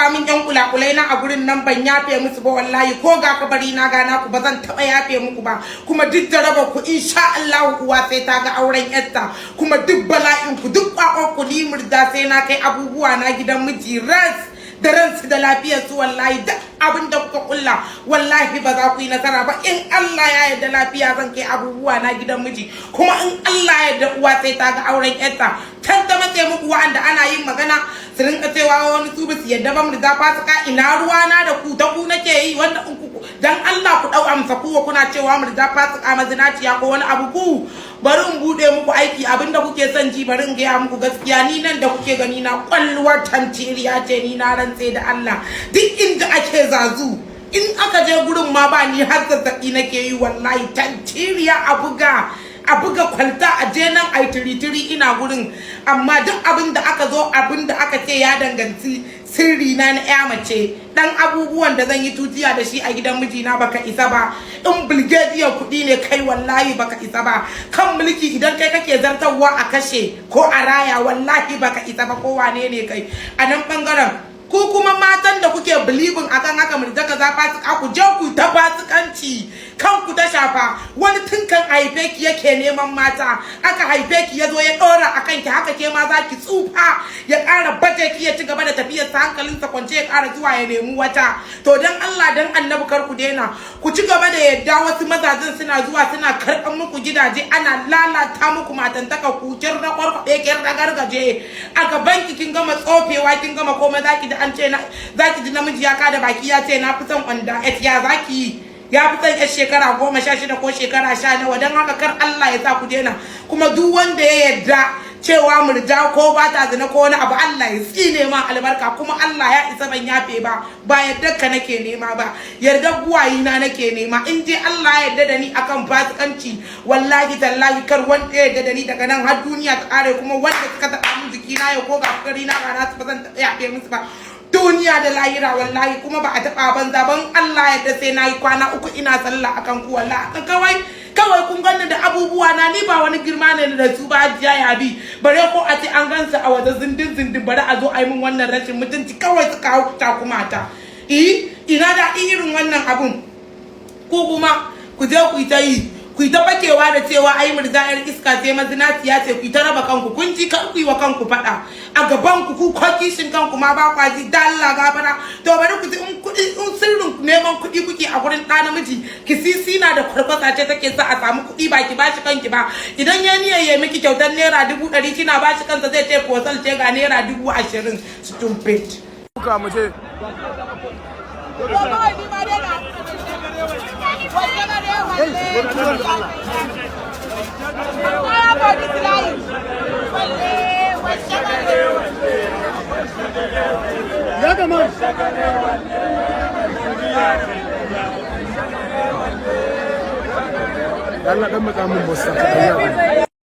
taba min yan kulakulai na a gurin nan, ban yafe musu ba wallahi. Ko ga kabari na gana ku, ba zan taba yafe muku ba. Kuma duk jaraba ku, insha Allah uwa sai ta ga auren yarta. Kuma duk bala'in ku, duk kwakwan ku, ni Murja sai na kai abubuwa na gidan miji ras da ransu da lafiyar su. Wallahi duk abin da kuka kulla, wallahi ba za ku yi nasara ba. In Allah ya yarda, lafiya zan kai abubuwa na gidan miji. Kuma in Allah ya yarda, uwa sai ta ga auren yarta. Can ta matse muku wa'anda ana yin magana su rinka cewa wani su basu yadda ba, Murja fasika. Ina ruwa na da ku? Ta ku nake yi? Wanda in ku dan Allah ku dau amsa kuwa kuna cewa Murja fasika, mazinaciya ko wani abu. Ku bari in bude muku aiki, abinda kuke son ji, bari in gaya muku gaskiya. Ni nan da kuke gani na, kwalluwar tantiriya ce ni. Na rantse da Allah, duk inda ake zazu, in aka je gurin ma ba ni, har zazzabi nake yi wallahi. Tantiriya, a buga, a buga kwalta, a je nan ai tiri-tiri, ina gurin. Amma duk abin da aka zo, abin da aka ce ya danganci sirri na na ya mace, dan abubuwan da zan yi tutiya da shi a gidan mijina, baka isa ba. In bilgediyar kuɗi ne kai, wallahi baka isa ba. Kan mulki, idan kai kake zartarwa a kashe ko a raya, wallahi baka isa ba, ko wane ne kai a nan bangaren. Ku kuma matan da kuke believing akan haka, Murja kaza, fasika, ku je ku ta fasikanci, kanku ta shafa. Wani tun kan haife ki yake neman mata, aka haife ki ya zo ya dora akan ki. Haka ke ma za ki tsufa, ya ƙara baje ki, ya ci gaba da tafiyar sa, hankalinsa kwance, ya ƙara zuwa ya nemi wata. To dan Allah dan Annabi, kar ku daina, ku ci gaba da yadda wasu mazajen suna zuwa suna karɓan muku gidaje, ana lalata muku matantaka. Ku kin rakwarkwabe, kin ragargaje a gaban ki, kin gama tsofewa, kin gama komai, zaki ji an ce na zaki ji namiji ya kada baki ya ce na fi son wanda ya zaki yi, ya fi son yar shekara 16 ko shekara sha nawa. Don haka kar Allah ya sa ku daina. Kuma duk wanda ya yarda cewa Murja ko ba ta zina ko wani abu, Allah ya tsine ma albarka. Kuma Allah ya isa, ban yafe ba. Ba yadda ka nake nema ba, yarda buwayi na nake nema. In dai Allah ya yarda da ni akan fasikanci, wallahi tallahi kar wanda ya yarda da ni daga nan har duniya ta kare. Kuma wanda suka taɓa min jiki na ya ko ga kari na ba na su, ba zan taɓa yafe musu ba duniya da lahira wallahi. Kuma ba a taɓa banza ban. Allah ya sai na yi kwana 3 ina sallah akan ku wallahi. Kawai kawai kun ganni da abubuwa na, ni ba wani girma ne da su ba, hajiya ya bi bare ko a ce an gansu a waje zindin zindin, bare a zo a yi min wannan rashin mutunci. Kawai suka hau takumata. Eh, ina da irin wannan abun? Ku kuma ku je ku yi ta yi, ku yi ta fakewa da cewa ai Murja yar iska ce, mazinaciya ce, ku yi ta raba kanku. Kun ji, kar ku yi wa kanku faɗa a gaban ku. Ku ko kishin kanku ma ba kwa ji. Da Allah gafara. To bari ku ji, in kuɗi, in sirrin neman kuɗi kuke a gurin ɗa namiji, kisisi na da kwarkwasa ce take sa a samu kuɗi, ba ki bashi kanki ba. Idan ya niyyar ya miki kyautar ₦100,000, kina bashi kansa zai ce fosal ce, ga ₦20,000. Stupid. Kuka mu je. Kawai ni ma dai na. Walle. Kaya for this life. Walle, walle. Ya gama. Allah dan matsa mun bossa ka.